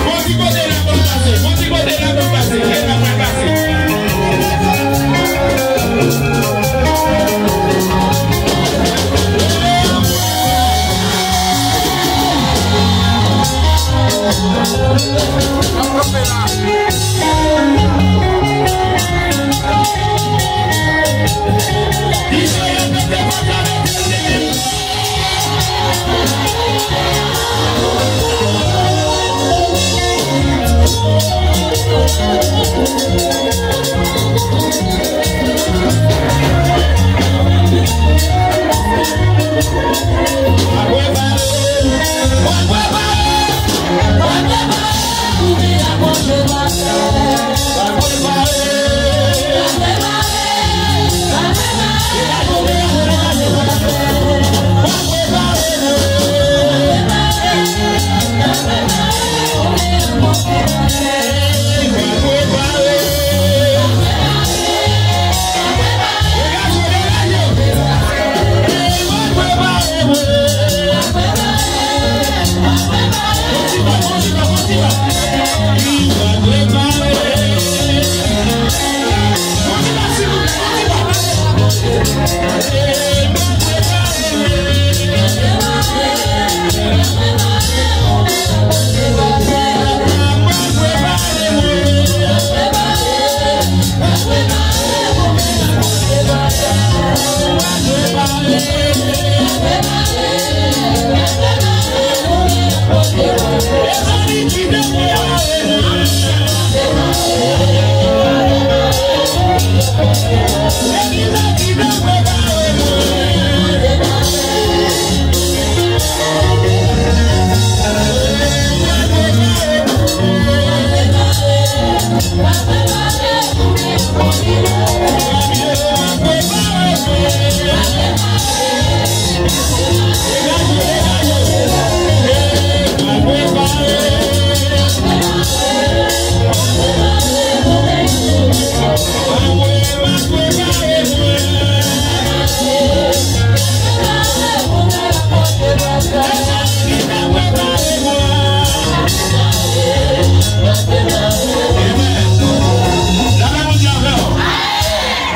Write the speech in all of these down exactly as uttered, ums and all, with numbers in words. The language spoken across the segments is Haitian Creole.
Bon ti kote la pral pase, bon ti kote la pral pase, kote la pral pase.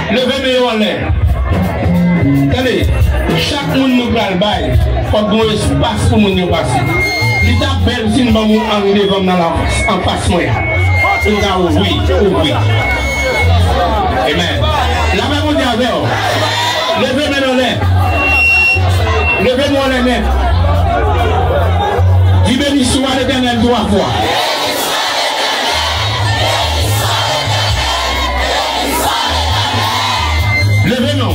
Leve men yo anlè. Tande, chak moun nou pral bay, fòk gon espas pou moun yo pase. Li t ap bèl si n ban m yon ang devan m nan la, anfas mwen an. Pou m ka ouvri, ouvri. Amen. Lapè Bondye avè w. Leve men w anlè. Leve men w anlè nèt. Di, beni swa Letènèl twa fwa. Leve men w.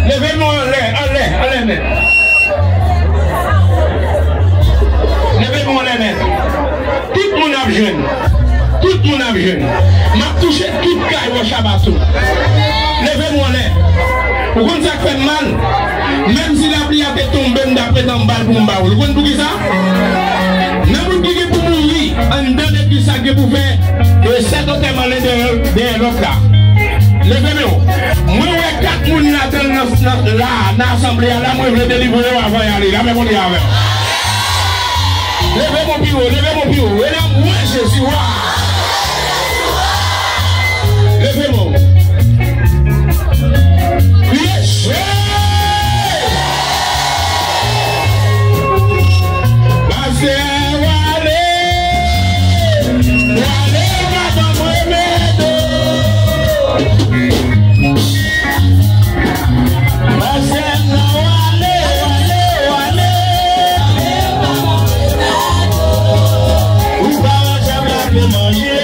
Leve men w anlè, anlè, anlè nèt. Leve men w anlè nèt. Tout moun ap jwenn. Tout moun ap jwenn. M ap touche tout kay wòch aba tou. Leve men w anlè. Ou konn sa k fè m mal? Menm si lapli a te tonbe, m ta pretan m ba l pou m ba w l. Ou konn poukisa? Nan moun ki gen pou mouri anndan legliz sa gen pou fè e sèt antèman len dèyè, dèyè lòt la. Leve men w. Mwen wè kat moun ladan l nan, nan, la, nan asanble a la, mwen vle delivre yo avan y ale. Lapè Bondye avè w. Leve men w pi wo, leve men w pi wo. E nan mwen Jezi wa. Leve men w. Kriye Jezi. Pastè, w ale, w ale, madanm, remèd. Pastè, w ale, w ale, w ale. Ou pa janm lave manje.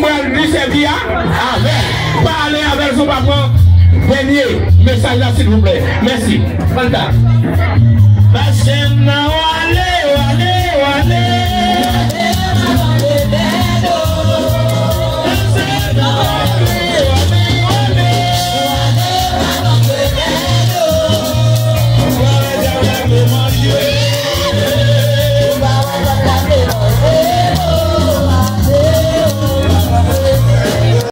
Al li sèvi a avè l. Pa ale avè l si w pa pran dènye mesaj la, silvouplè. Mèsi. Fanta. Pase m nan